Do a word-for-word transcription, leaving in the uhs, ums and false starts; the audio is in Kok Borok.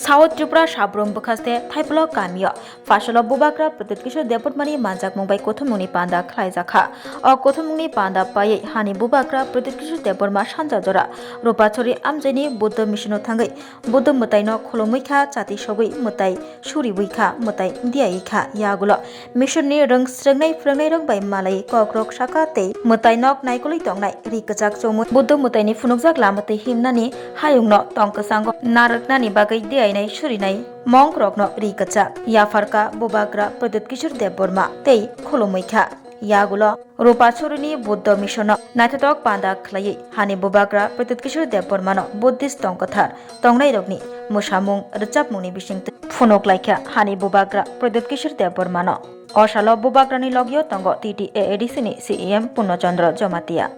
South Tripura Sabrum bwkhaste Thaipolok kamio Phasalo Bubagra Pradyut Kishore Debbarmani manjakmung bai kuthumungni panda khlaijakha. O kuthumungni panda paiwi hani Bubagra Pradyut Kishore Debbarma sanja jora Rupachori amjaini Buddha Missiono thangwi Buddha mwtaino khulumwi kha, chati sogwi mwtai suriwi kha, mwtai diyawi kha. Yagulo Missionni rwng srwngnai phwrwngnairok bai malai kokrok saka tei mwtai nok naikolwi tongnai ri kwchak chomwi Buddha mwtaini phunukjak lama twi himnani hayungno tong kwchango narwknani bagwi diyainai surinai monkrokno ri kwchak yapharkha Bubagra Pradyut Kishore Debbarma tei khulumwi kha. Yagulo Rupachoruni Buddha Missionno naithothok panda khlaiwi hani Bubagra Pradyut Kishore Debbarmano Buddhist tong kwthar tongnairokni mwsamung rwchapmungni bisingtwi phunuk laikha hani Bubagra Pradyut Kishore Debbarmano. O salo Bubagrani logio tongo T T A A D C ni C E M Purno Chandra Jamatia.